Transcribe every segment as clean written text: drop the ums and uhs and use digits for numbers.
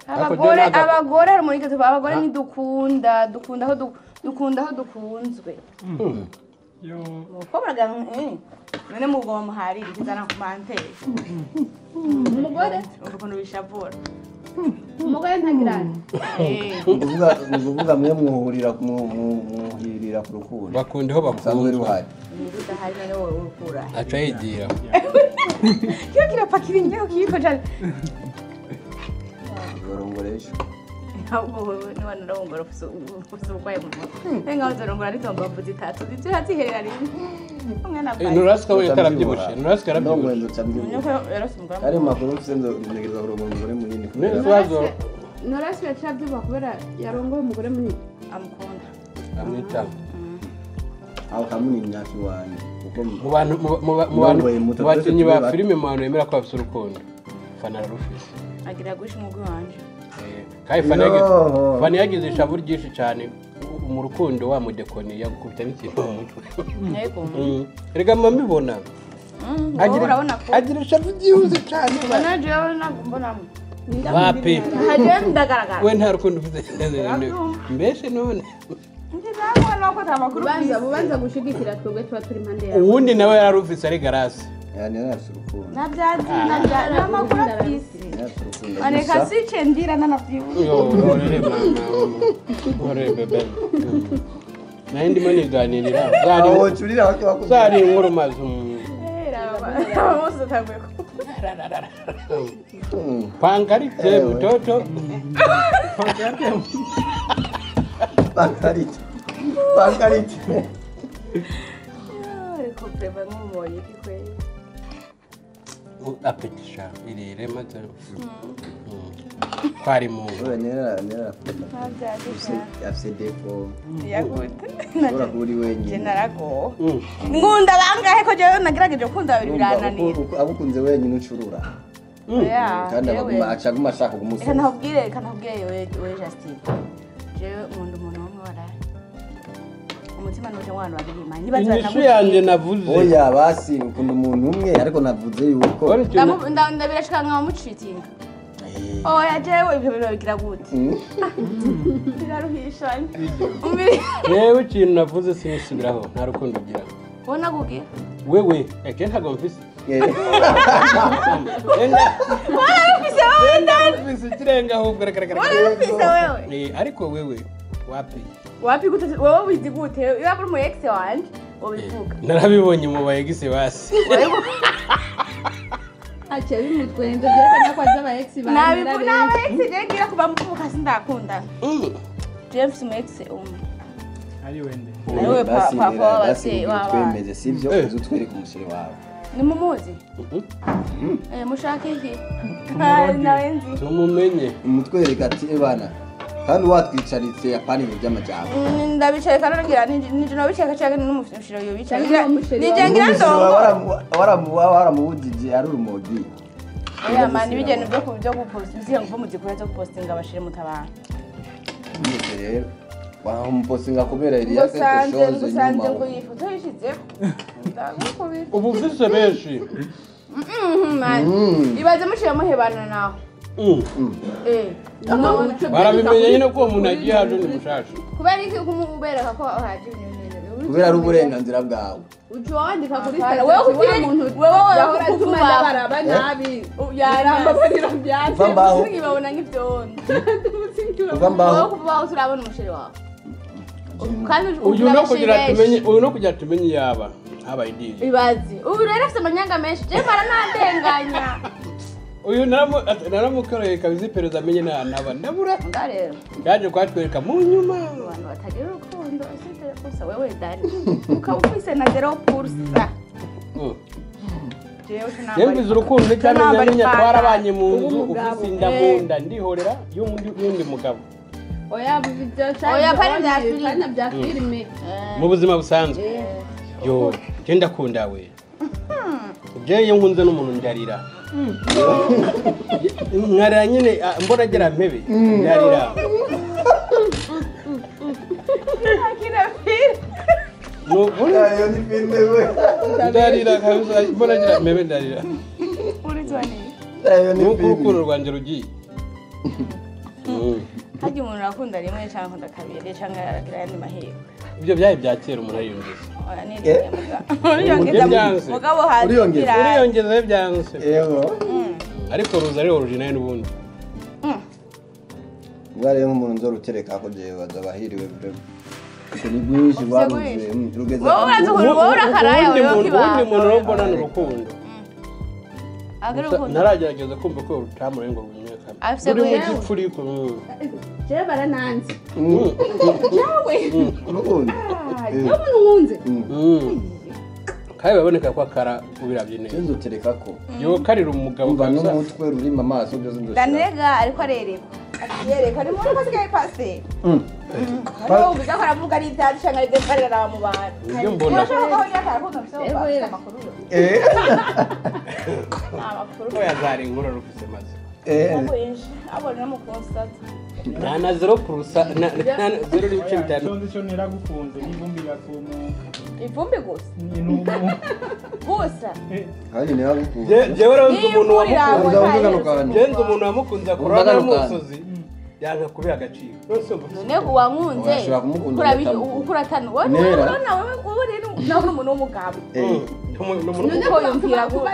Abagore abagore hari umuntu tuba abagore ntidukunda dukunda aho dukunda aho dukunzwe. Yo. Ko muraga none mugoma muhari ikizana ku mante. Umugore ukuntu bishavura. Umugore ntagirana. Uvuga mwe muhurira muhirira ku rukundo. Bakunda aho bakunzwe ruhari. Udahari none wowe urukura. Aca yigira. Kiyo kirapakira ingeho kiyiko cyane. Yorongoresha. Ahubwo wewe niba narongora ufise uburwayi mu mutwe. Nenga uzorongora n'itombavu zitatu ziraziherera rimwe. Umwana abaye. Nurasika we yatarabyibushe. Nurasika yarabyibushe. Nuko yarose umugore. Ari makuru mfise nzogereza kurongora umugore munini. Nurasika yacabyibuha kubera yarongoye umugore munini. Amukunda. Amwitaho. Aho kamunini nyafi wanjye. Kuko mu bantu mu bantu bakinyi ba filime mu bantu bemera ko bafise urukundo. Fana ararufise. Agira gusha umugwi wanje. Kai Fana yagize ishavu ryinshi cyane mu rukundo wa mudekoni yagukubita n'ikintu mu mutwe. Yego. Erega mama agira ishavu ryihuse cyane. Bana jewe mbona. Wapi? Haje ndagaragara. We nta rukundo ufite. Mbese none. Ndabona ko tamakuru ubanza bubanza gushigikira twebwe tuba turi impande yawe. Uwundi nawe yararufise ari garasi. Yani yarafise urukundo. Nabyazi nabyazi amakuru afise. Areka sice ndira nanavyibuka. Yo, orere mama. Orere bebe. Naye ndimo niganirira. Zari aho curira bakubwira. Zari inkuru mazu. Bose utanguye ku. Pankarite mtoto. Pankarite. Pankarite. Pankarite. Ariko preba nk'umubonye iki kweli. Apetisha irire maze. Kwari mu. Oya nera nera. Afise defo. Yagute. Ushobora kuba uri wenyine. Je narago. Ngunda bangahe ko jewe nagerageje gukunda babiri birananira. Abukunze wenyine ucurura. Kandi abaguma acaguma ashaka kumusoza. Reka ntakubwire wewe Justin. Jewe nkunda umuntu umwe waraye. Umutima nuje w'abantu babiri imana. Niba inyishu yanje navuze. Oya basi ukunda umuntu umwe ariko navuze yuko. Ndabirashika nka mucitinga. Oya jewe ibyo bintu bigira gute? Biraruhishanye. Jewe ikintu navuze sinisubiraho nta rukundo ugira. Ubona gugira? Wewe eke ntago mfise. Warabifise wewe ndani. Mfise ikirenga ahubwo reka. Warabifise wewe. Ariko wewe wapi? Wapi gute wewe wizi gute? Iyo uri mu ex wanje wobivuga. Narabibonye mu ba ex basi. Ache bimutwenze byerekana ko azi aba ex banjye. Nabivuga aba ex ngira kuba mvuka sindakunda. Je mfise umu ex umwe. Ari wende. Ari we papa w'abavyeyi twemeze sivyo uzutwereka umusore wawe. Ni mumuzi? Mushaka iki? Nawe nzi. Tumumenye. Umutwereka ati ebana. Kandi watwicaritse yapana ibintu by'amajyambere. Ndabicarika none ngira nije nabicarika cyangwa n'umushiro yo bicarika. Nije ngira ndongo. Waramubujije ari urumogi. Oya mani ibigeni byo byo gupost biziga ngo muzikora cyo gupostinga bashire mutabana. Nibyo rero. Wamupostinga kubera iriya quelque chose nyuma. Ngo yifoto yishizeko. Ndagukubita. Ubu ufise benshi. Mani. Ibaze mushire muhebana naho. Barabimenye nyine ko umuntu agiye haje ni mushasha. Kubera iki kumubereka ko haje ibintu kubera ari uburenganzira bwawe. Ucu wandika kuri status wa muntu wewe yahora atuma ndabaraba nabi yarambabarira byanze nkibabona nk'ivyondo. Kuva mbaho. Wowe kuva aho turabona umusheri wawe. Kandi uyu no kugira tumenye uyu no kugira tumenye yaba habaye DJ. Ibazi. Ubu rero afite amanyanga menshi je mara nandenganya. Uyu naramukoreye kabisa iperereza amenye naba ndabura. Rero. Yaje kwatwereka mu nyuma. Abantu batagira urukundo ese gusa wewe Dani ukaba ufise na 0%. Jewe Yembize urukundo cyane twarabanye mu nzu ufise inda munda ndihorera y'undi mugabo. Oya bivyo cyane. Oya pari bya filime bya filime. Mu buzima busanzwe. Yo, je ndakunda we. Je iyo nkunze n'umuntu ndarira. Nkarira nyine mbona agera mpebe ndarira. Urakina filime. Ayo ni filime we. Ndarira kabisa mbona ngira mebe ndarira. Urizwa ni. Ayo ni filime. Urukundo rwanje rugiye. Haji umuntu akunda rimwe cyangwa akunda kabiri cyangwa aragira yandi mahirwe. Ibyo byaye bya kera umuntu ariyongeza. Oya ni rimwe mugabo hazi. Uriyongeza byanse. Yego. Ariko ruza ari original n'ubundi. Ngare nk'umuntu nzorutereka ko je bazabahiriwe vraiment. Ni bwinshi baruze rugeze. Wowe urazuhura wowe urakaraya wewe kiba. Ubundi muntu rombona n'urukundo. Agero naragerageza kumva ko rutamure ngo rumenyekane. Uri mu gipfuriko. Je barananze. Yawe. Urukundo. Yo muntu nkunze. Kaye baboneka ko akara ubiravye neza. Nzotereka ko. Yo karira umugabo kabisa. N'umutwe rurima amaso byose ndoshira. Danega ariko arereka. Yereka ni muntu asigaye pasteur. Hariho uvuze ko aravuga ari ibyacu cyangwa ari ibyo mu bantu. Nibyo mbona. Urashobora kuba yakara akunda amakuru. Amakuru. Oya zari inkuru rufise maze. Abona mu concert. Na na 0% na 0.5. Cyo cyo niragukunze n'ivumbi yatumuka. Ivumbi gusa. Gusa. Kandi niragukunze. Jewe rero nzi umuntu wamukunze. Je nzi umuntu wamukunze akora n'umusozi. Yanka kubera agaciro. None uwankunze. Ukuratana. Wowe nawe wowe rero nawe umuntu w'umugabo. None ko yumvira kuba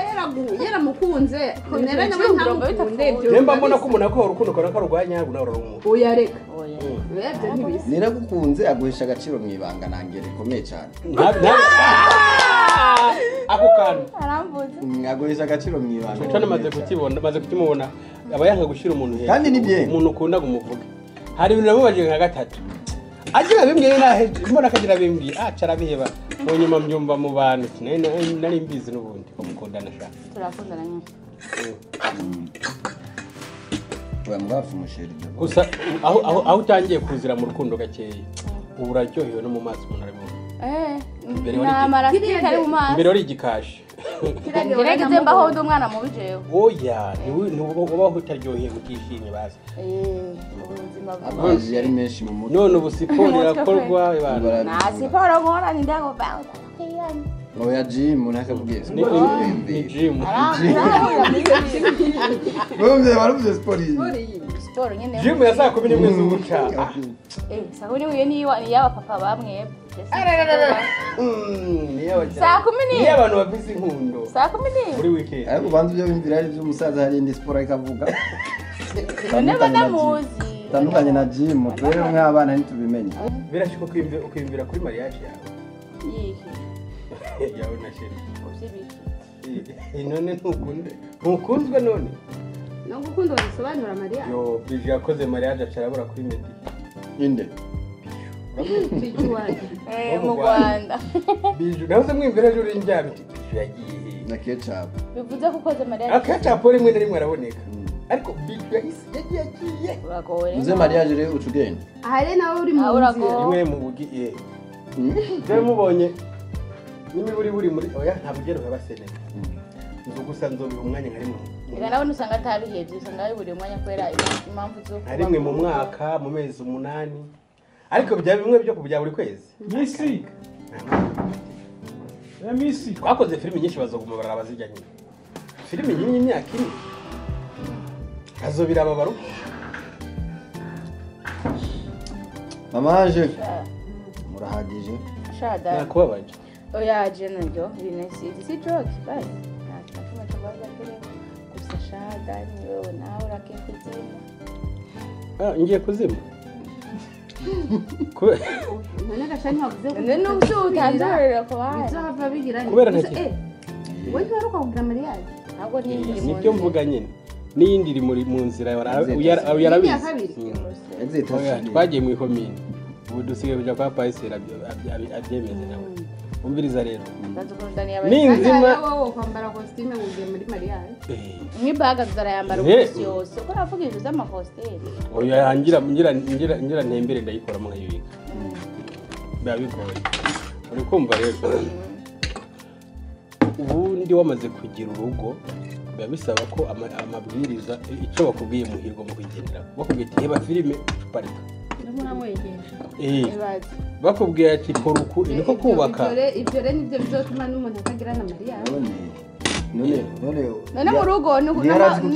yaramukunze. Nera nawe ntamukunde ibyo. Nemba mbona ko umuntu akora urukundo kana karugwanya ntabwo nawe urarumuka. Oya reka. Oya. Urebye ntibisa. Niragukunze aguhesha agaciro mu ibanga nangere rikomeye cyane. Ako kantu. Arambuze. Aguhesha agaciro mu ibanga. Cyo namaze kukibona, maze kukimubona. Aba yanka gushira umuntu hejuru. Kandi ni bye. Umuntu ukunda kumuvuga. Hari ibintu namubaje nka gatatu. Agira bimbwiye nahe mbona akagira bimbwiye aca arabiheba. Mu nyuma mbyumva mu bantu nari mbizi n'ubundi ko mukundana sha. Turakundana nyine. Oya mwafu musheri. Gusa aho utangiye kuzira mu rukundo gakeya. Ubu uraryohewe no mu maso umuntu arimo. Mbere wari igikashi. Ngerageze mbaho ndi umwana mubi jewe. Oya, ni ubaho utaryoheye utishimye basi. Ubuzima amazi yari menshi mu mutwe. None ubu siporo irakorwa ibana. Na siporo nkora ni ndago ba. Oya gym nakakubwiye. Ni gym. Bumve baruvuze siporo iyi. Siporo nyene. Gym ya saa 11 z'ubuca. Saa 11 ni yaba papa bamwe. Saa 11 ni abantu bafise inkundo. Saa 11 muri weekend. Ariko bantu byo bimvira ari by'umusaza hari indi siporo ikavuga. None banamuzi. Tandukanye na gym twere nk'abana ntitubimenye. Birashika kwiyumvira kuri mariage yawe. Yiki. Yawe na chérie. Uvyibiki. None ntukunde. Ntukunzwe none. No gukunda bisobanura mariage. Yo Biju yakoze mariage acarabura kuri Meddy. Inde. Biju waje. Mu Rwanda. Biju nawe mwimvira ejo uri njyamye Biju yagiye. Na ketchup. Bivuze ko ukoze mariage. Ketchup rimwe na rimwe araboneka. Ariko Biju yahise yagiye. Uragowe. Uze mariage rero ucugenda. Ahare nawe uri mu nzira. Rimwe mu bugi. Je mubonye nimiburi buri muri oya ntabwo ugera baseneka. Nzo gusa nzobiha umwanya nka rimwe. Reka nawe usanga atabihebye usanga biburiye umwanya kubera impamvu zo nka rimwe mu mwaka mu mezi 8 ariko bya bimwe byo kubya buri kwezi. Misi. Misi. Twakoze filime nyinshi bazoguma barabazijya nyine. Filime nyinyi imyaka ine. Azobira ababaru. Mama Ange. Murahagije. Shada. Nakubabaje. Oya je naryo binesi si joke bye. Nta kimwe kirimo. Gusa shada ni wewe nawe urakiye kuzima. Ngiye kuzima. None gashani wavuze ko none n'ubwo utanzorera ko baje. Bizohava bigira. Kubera ntaki. Wowe ntiwaruka kugira mariage. Ntabwo n'indi nibyo mvuga nyine. N'iyindi iri mu nzira yarabizi. Twagiye mu ikomine. Ubu dusigaye kuja kwa Paisera abyemeze nawe. Umviriza rero. Ninzima wowe kwambara costume ugiye muri mariage. Mwibaga zarayambara umunsi yose. Uko ravuga ibintu by'amakositime. Oya ngira ngira ngira ngira ntembere ndayikoramo nkayibika. Biba bigoye. Uri kumva rero. Ubundi wamaze kugira urugo biba bisaba ko amabwiriza icyo bakubwiye muhirwa mu kugendera. Bakubwiye ati heba filime parika. Muramwigisha. Bakubwiye ati kora uku niko kubaka. Ibyo rero nibyo bizotuma n'umuntu atagira na Mariya. None mu rugo ni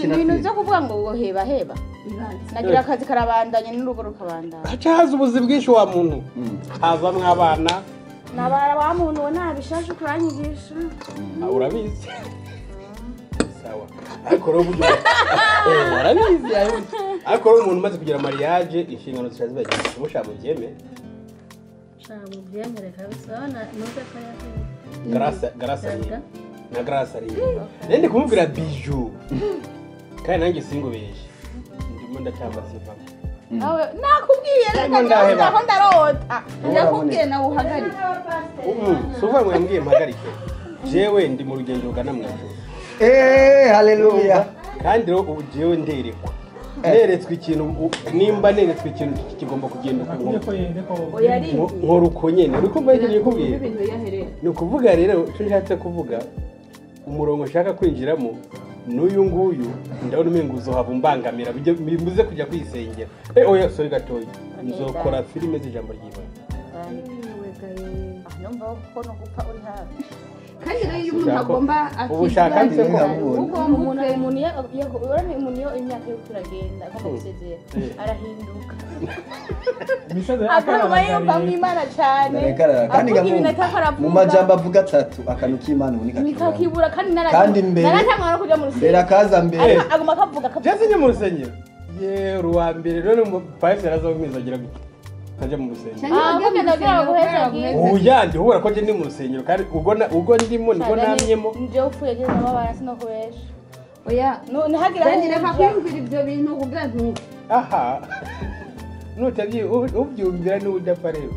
ibintu byo kuvuga ngo heba heba. Nagira akazi karabandanye n'urugo rukabandanya. Haca haza ubuzi bwinshi wa muntu. Hazamwo abana. Nabara wa muntu we nabishashe kuranyigisha. Urabizi. Sawa. Ariko rero buryo urabizi ariko rero umuntu umaze kugira mariage inshingano zishaje zibagiye mushaka mubyeme. Shaka mubyemere kabisa na nuko Grâce grâce na grâce ari. Nende kumubwira bijou. Kandi nanjye singubeshe. Ndimo ndacyabasiva. Nawe nakubwiye reka ndaho ndarota. Ndakubwiye nawe uhagarike. Suva mwambwiye mpagarike. Jewe ndi mu rugendo rugana mu ijuru. Haleluya. Kandi rero ubu jewe nderekwa. Neretswe ikintu nimba neretswe ikintu kigomba kugenda uko. Nkora uko nyene. Uri kumva ikintu nikubwiye? Ni ukuvuga rero icyo nshatse kuvuga umurongo nshaka kwinjiramo n'uyu nguyu ndabona umengo uzohava umbangamira bimuze kujya kwisengera. Oya sorry gatoya. Nzokora filime z'ijambo ry'Imana. Numva ko no gupfa uri hafi. Kandi rero iyo umuntu agomba ubushaka umuntu iyo imyaka yo kuragenda agomba gusezera arahinduka. Akaba yumva mu Imana cyane. Kandi mu majambo avuga atatu akantu k'Imana ubunika kakibura kandi naratangwa no kuja mu rusengero. Mbere akaza mbere. Agomba akavuga akavuga. Jese njye mu rusengero. Ye ruwa mbere rero mu pastor azakomeza gute. Ntajya mu rusengero. Oya ndi uhura ko ndi mu rusengero kandi ubwo ndimo nibwo namyemo. Nje upfuye je nababara sinokubesha. Oya ntihagira reka kwiyumvira ibyo bintu kugira ntuke. Aha. Nutabyi ubyumvira n'udapfa rero.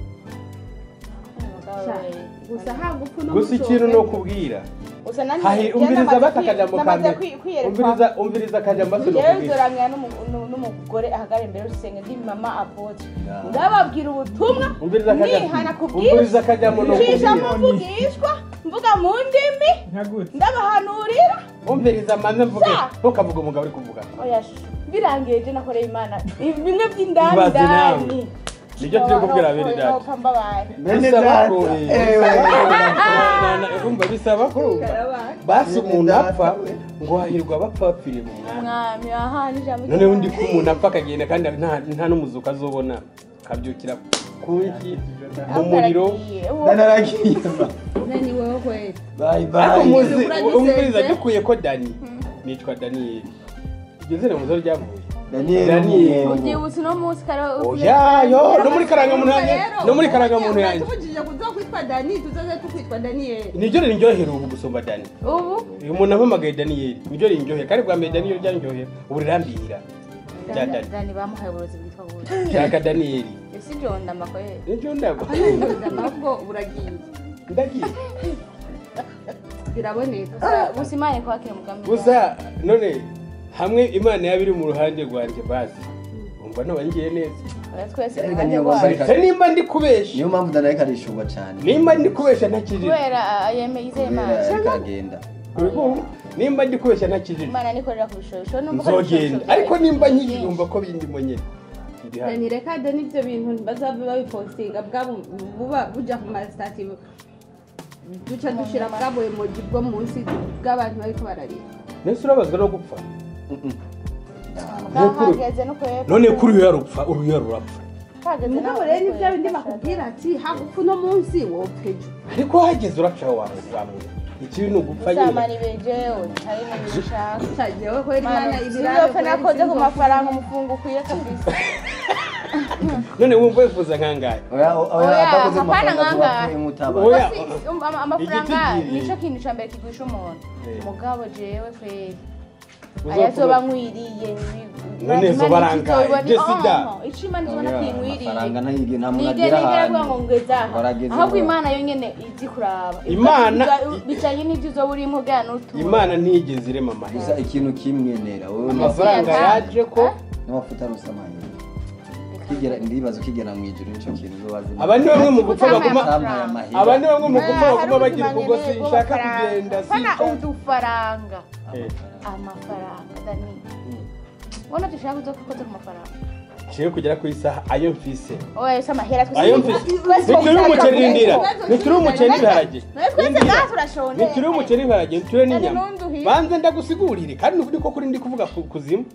Gusa hagupfa no gusa ikintu no kubwira. Hahi umviriza batakajambo kambe. Umviriza akajambo no kubwira. Yewe zoramya n'umugore ahagara imbere y'urusengero ndi mama apotre. Ndababwira ubutumwa. Nihana kubwira. Umviriza akajambo no kubwira. Mvugishwa mvuga mu ndimi. Ndabahanurira. Umviriza manze mvuge. Ntukavuge umugabo uri kuvuga. Oya birangiye je nakoreye Imana. Bimwe by'indani ndani. Nijyo turi kubwira bene data. Bene data. Umva bisaba ko basi umuntu apfa ngo hahirwa bapfa bapfiriye mu mwami. Aha ni jambo. None undi ko umuntu apfa akagenda kandi nta n'umuzuka azobona akabyukira kunki mu muriro. Naragiye. Nani wewe kweli. Bye bye. Ariko muzi umviriza dukuye ko Dani nitwa Daniel. Igeze mu zoro ryavuye. Daniel. Ubyibutse no munsi kare. Oya yo no muri karanga muntu yanjye no muri karanga muntu yanjye. Tubujije kuzokwitwa Dani tuzoze tukwitwa Daniel. Nijyo rinjyohera ubu gusumba Dani. Ubu uyu muntu ampamagaye Daniel nijyo rinjyohera kandi bwa mbere Daniel ryanjyohera ubu rirambihira. Dani bamuhaye uburozi bwitwa buzi. Shaka Daniel. Ese njonda makoye. Nijyo ndabo. Ahubwo uragiye. Ndagiye. Biraboneka. Gusa Imana kwakira mugambi. Gusa none hamwe Imana yabiri mu ruhande rwanjye basi umva nabangiye neza. Twese ruhande nimba ndi kubesha niyo mpamvu Daniel karishubwa cyane. Nimba ndi kubesha ntakijije kubera yemeye izeye Imana kagenda. Nimba ndi kubesha ntakijije Imana nikorera ku bishobisho numva nzogenda ariko nimba nkijije umva ko bindimo nyene. Dani reka Dani ibyo bintu bazaba babipostinga bwabo buba buja ku ma stati duca dushira bwabo emoji bwo munsi bw'abantu bariko bararira. Nese urabazwa no gupfa. None kuri uyu yarupfa uyu yarurapfa. Mugabo rero nibyo bindi bakubwira ati hagupfa no munsi wopfa ejo. Ariko hageze urapfa wawe wamwe. Ikibi ni ugupfa nyine. Samani bejewe hari n'ibishaka. Jewe kweli Imana ibirabe. Sinzopfa nakoze ku mafaranga umufungo ukwiye kabisa. None wumva wifuza nkangahe? Oya oya adakoze amafaranga mutaba. Oya amafaranga nico kintu ca mbere kigwisha umuntu. Mugabo jewe kweli ayazoba nkwiriye none zobarangaye jesida ico Imana izobona kwinkwiriye amafaranga ntayige nta muntu agera ahantu ngo ngeze aha ahubwo Imana yo nyene izi kuraba Imana bijanye n'ivyo uzoba urimo kugira n'utu Imana ntiyigeze irema amahera gusa ikintu kimwenera wowe amafaranga yaje ko n'amafuta arusamanye kigera ndibaza ukigera mu ijuru nico kintu uzobaza. Aba ni bamwe mu gupfa baguma aba ni bamwe mu gupfa baguma bagira ubwo sinshaka kugenda sinshaka udufaranga amafaranga Dani Ubona dushaka kuzokoza ku mafaranga. Ciye kugera ku isaha ayo mfise. Oya se amahera twese. Ayo mfise. Nituri umuceri rindira. Nituri umuceri n'ibiharage. Twese ngaha turashonje. Nituri umuceri n'ibiharage, nituri n'inyama. Banze ndagusigurire kandi nukuri ko kuri ndi kuvuga kuzimu.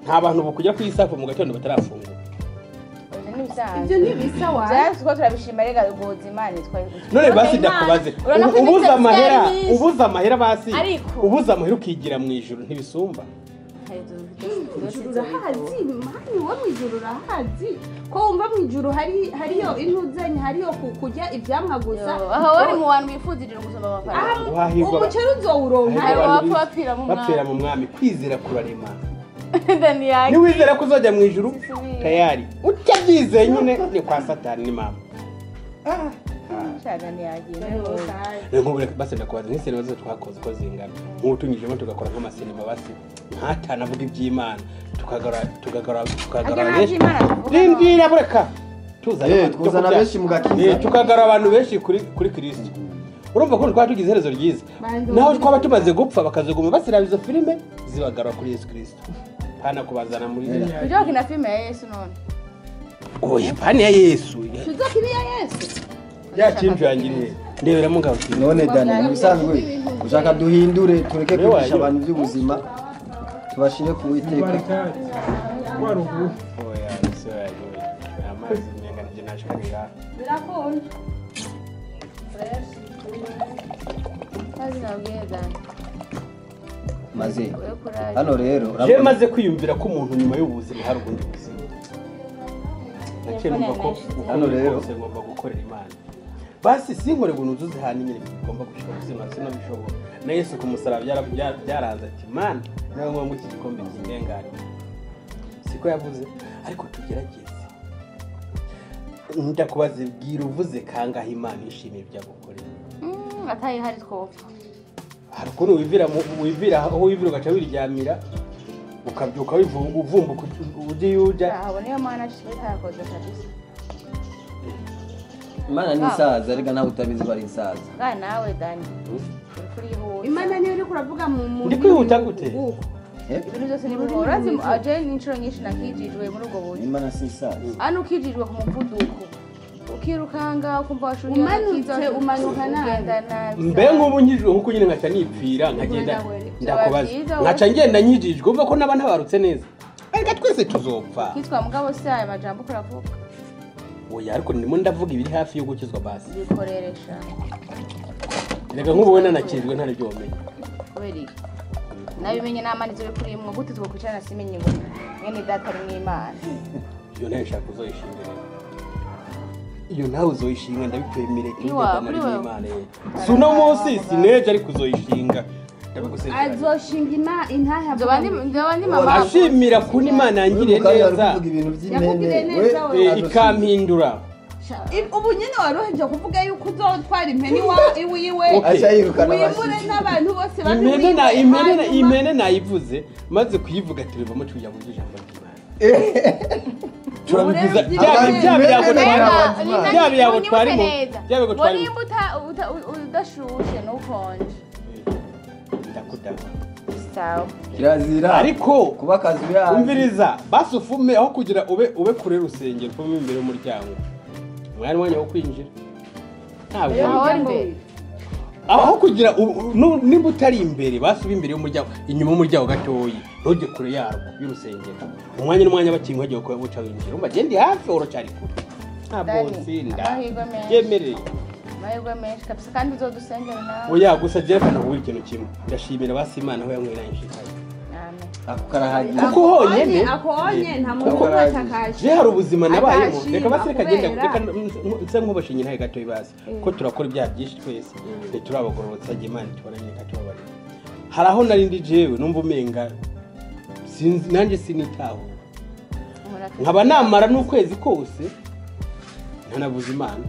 Nta bantu bukujya ku isaha mu gatondo batarafungura. Ibyo ni bisawa. Byari ko turabishima rega gozi Imana twari. None basi ndakubaze. Ubuza amahera basi. Ubuza amahera ukigira mu ijuru ntibisumba. Urahazi mani wo mu ijuru urahazi ko wumva mu ijuru hariyo intuzanye hariyo kujya ivyamwa gusa. Aho wari mu bantu bifuzirira gusoma amafaranga. Umuceri uzowuronka. Bapfira mu mwami kwizera kurarema. Niwizera ko uzajya mu ijuru tayari utabyizeye nyine ni kwa satani ni mama. Nk'ubu basi ndakubaza nk'isinema zose twakoze uko zingana nk'ubu tunyujemo tugakora nk'amasinema basi ntatanavuga iby'Imana tukagarura benshi rindira bureka tuzana benshi mu gakiza tukagarura abantu benshi kuri Kristo. Urumva ko twaba tugize iherezo ryiza naho twaba tumaze gupfa bakazoguma basiraba izo filime zibagarura kuri Yesu Kristo pana kubazana muri tuzokina filime ya Yesu none. Oya pani ya Yesu tuzokina ya Yesu ya kintu yangiriye ndebera mugabo. None Dani mu bisanzwe ushaka duhindure tureke kwigisha abantu by'ubuzima tubashire ku Uwiteka. Oya se amazi menga nje nashaka birakonje. Maze hano rero je maze kwiyumvira ko umuntu nyuma y'ubuzima hari ubundi buzima. Naciye numva ko hano rero ngomba gukorera Imana. Basi sinkore ngo nuzuze hano nyine bigomba gushika ubuzima sinabishobora. Na Yesu ku musaraba byaranze ati Mana nawe ngo iki gikombe kindengane. Siko yavuze ariko tugerageze. Ndakubaze bwira uvuze kangahe Imana ishimiye ibyagukorera. Atayi hari twopfa. Hari ukuntu wivira aho wivira ugaca wiryamira ukabyuka uvumbuka ujye uja. Aho niyo Mana itakoze kabisa. Imana ni isaza rega nawe utabizi bari isaza. Ga nawe Dani. Uri Imana niyo uri kuravuga mu Ndi kwihuta gute? Ibintu byose ni buhoro. Urazi aje n'inshuro nyinshi nakijijwe muri ubwo buryo. Imana si isaza. Ano ukijijwe ku muvuduko. Ukirukanga ukumva washuye umanutse umanuka nabi. Mbe nk'ubu nkijijwe nkuko nyine nkaca nipfira nkagenda ndakubaza. Nkaca ngenda nkijijwe umva ko naba ntabarutse neza. Ariko twese tuzopfa. Kitwa mugabo se aya majambo kuravuga. Oya ariko ndimo ndavuga ibiri hafi yo gukizwa basi. Bikoreresha. Rega nk'ubu wena nakijwe ntari byo wamenye. Kubera iki? Nabimenye namanizo bikuri mwe gute twokwicarana simenye ngo mwene data ari mw'Imana. Iyo nayo nshaka uzoyishinga. Iyo nawe uzoyishinga ndabikwemereye kandi Imana. Si uno munsi sineje ariko uzoyishinga. Ndabigusezeranya. Azoshinga intahe nzoba ndi mama. Ashimira kuni Imana yangiriye neza. Impene ikampindura. Ubu nyine waruheje kuvuga yuko uzotwara impene iwiwe. Acha yirukana wimure n'abantu bose impene nayivuze maze kuyivuga turivamo tujya mu ijambo ry'Imana. Turabivuza bya byago twarimo byago twarimo. Nimba udashushe nukonje. Ndakudaha. Sawa. Kirazira. Ariko kuba kazi ya umviriza basufume aho kugira ube kure rusengero fume imbere y'umuryango. Mwari mwanya wo kwinjira. Ntabwo. Aho kugira nimba utari imbere basuba imbere y'umuryango inyuma y'umuryango gatoyi ntujye kure yarwo y'urusengero. Umwanya n'umwanya bakinga hagiye kuba winjira. Umva gende hafi orocari kure. Ntabwo nsinda. Yemereye. Amahirwe menshi kabisa kandi uzodusengera nawe. Oya gusa jerekana kuvuga ikintu kimwe. Ndashimira basi Imana aho yanywera inshikaye. Amen. Ako karahagiye. Kuko honyene ako onye nta muntu watakaje. Je hari ubuzima nabayemo. Reka basi reka genda reka nse nkubashinye ntaye gato ibasi. Ko turakora ibyaha byinshi twese. Ntiturabagororotsa Imana tubona nyine katubabarira. Hari aho nari ndi jewe numva umenga sinzi nanjye sinitaho. Nkaba namara n'ukwezi kose ntanabuze Imana.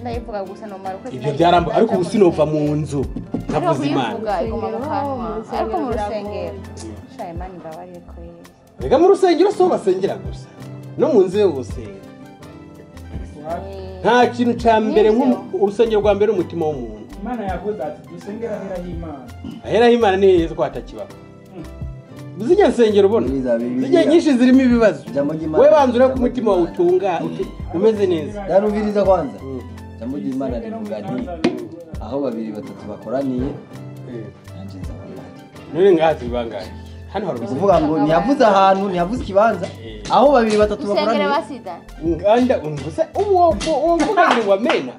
Ndayivuga gusa nomara ukwezi. Ibyo byaramba ariko ubu sinova mu nzu navuze Imana. Ariko mu rusengero. Sha Imana imbabarire ko Yesu. Rega mu rusengero so basengera gusa. No mu nzu yo gusenga. Nta kintu ca mbere nk'urusengero rwa mbere umutima w'umuntu. Imana yavuze ati dusengera ahera y'Imana. Ahera y'Imana ni Yesu ko atakibaho. Zijya nsengero ubona zijya nyinshi zirimo ibibazo. We banza ure ku mutima wawe utunga umeze neza. Darubiriza kwanza. Jambo ry'Imana rivuga nti aho babiri batatu bakoraniye nanje nzaba mpari. None ngaha bangahe? Hano hari kuvuga ngo ntiyavuze ahantu ntiyavuze ikibanza aho babiri batatu bakoraniye. Nganda ungusa uwo uwo mvuga ngo wamena.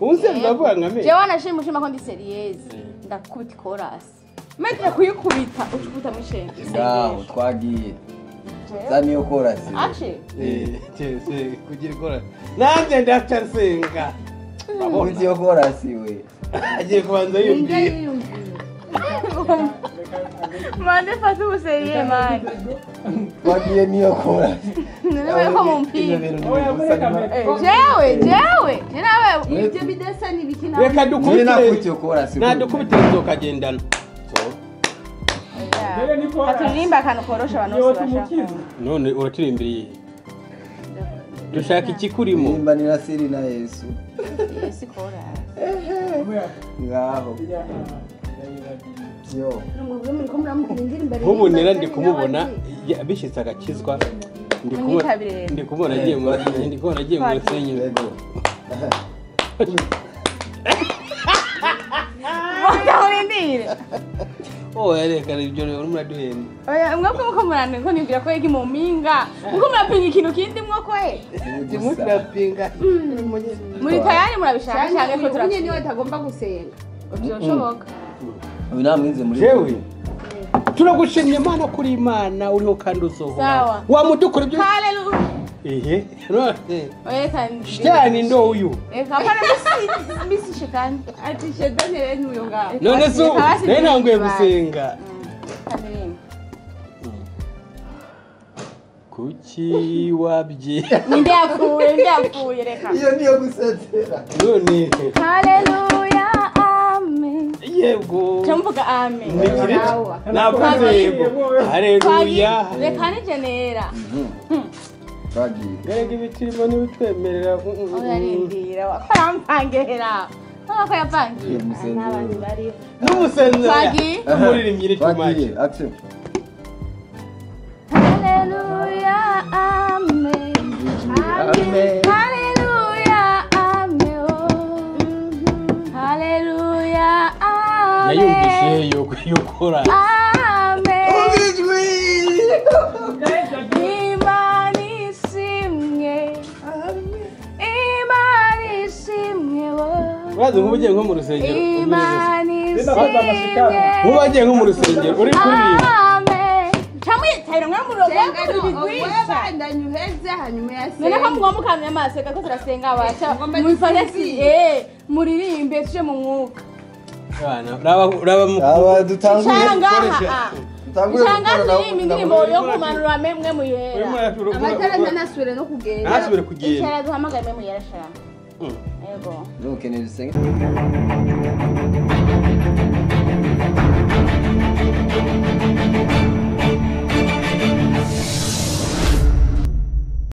Unse ndavuga nka mena. Jewe nashima ushima ko ndi serieze. Ndakubita chorus. Mete kuyikubita ucukubita mwishenge. Ngaho twagiye. Zani yo chorus. Ache. Se kugira chorus. Nanjye ndacasenga. Uzi yo chorus we. Agiye kubanza yumviye. Mande fata ubuseriye mani. Twagiye niyo chorus. None ko mumpira. Jewe jewe jewe ibyo bidesa nibikina. Reka dukubite. Nadukubite tukagendana. Aturirimba akantu korosha abantu bose bashaka. None uraturimbiriye. Dushaka ikikurimo. Nimbanira siri na Yesu. Yesu kora. Ngaho. Yo. Nkubu nera ndi kumubona bishyitse agakizwa ndi kumubona agiye mu ndi kubona agiye mu rusenyero. Bakaurindire. Oh reka ibyo rero muraduhenda. Oya mwebwe muko murane ko nibwira ko yegi mu mpinga. Muko murapinga ikintu kindi mwo kwe. Ndimo turapinga. Muri tayari murabishaka cyane ko turapinga. Niwe tagomba gusenga. Byoshoboka. Uyu namwize muri jewe. Turagushimye Imana kuri Imana uriho kandi uzohora. Wamudukora ibyo. Haleluya. Ehe. Oya kandi. Shitani ndo uyu. Eka pana misi shitani. Ati shitani rero n'uyu ngaho. None so nari nanguye gusenga. Kuki wabye? Ninde yapfuye, ninde yapfuye reka. Iyo niyo gusezera. None. Haleluya amen. Yego. Cyamvuga amen. Navuze yego. Haleluya. Reka ni genera. Twagiye. Garega ibitirimo n'ibitwemerera. Urarindira wakaramvangera. Ntabwo yavangiye. N'abandi bari. N'umusenzi. Twagiye. Umuririmbyi ni Twagiye. Action. Haleluya amen. Amen. Haleluya amen. Haleluya amen. Yayumvise yokora. Amen. Imana ishimwe. Imana ishimwe. Urazi nkuba ugiye nko mu rusengero. Imana ishimwe. Nkuba ugiye nko mu rusengero uri kuririmba. Amen. Chamwitahira mwe murogo kubigwisha. Bandanyuheze hanyuma yasenga. None ko mugomba mukamya amaso ko turasenga abacha. Mufate muririmbe tuje mu mwuka. Bana raba aba dutanguye gukoresha. Cyangwa indirimbo yo kumanura memwe muyera. Amatara ntanasubire no kugenda. Ntasubire kugenda. Icara duhamagare memwe muyera sha. Yego. Nukeneye dusenge.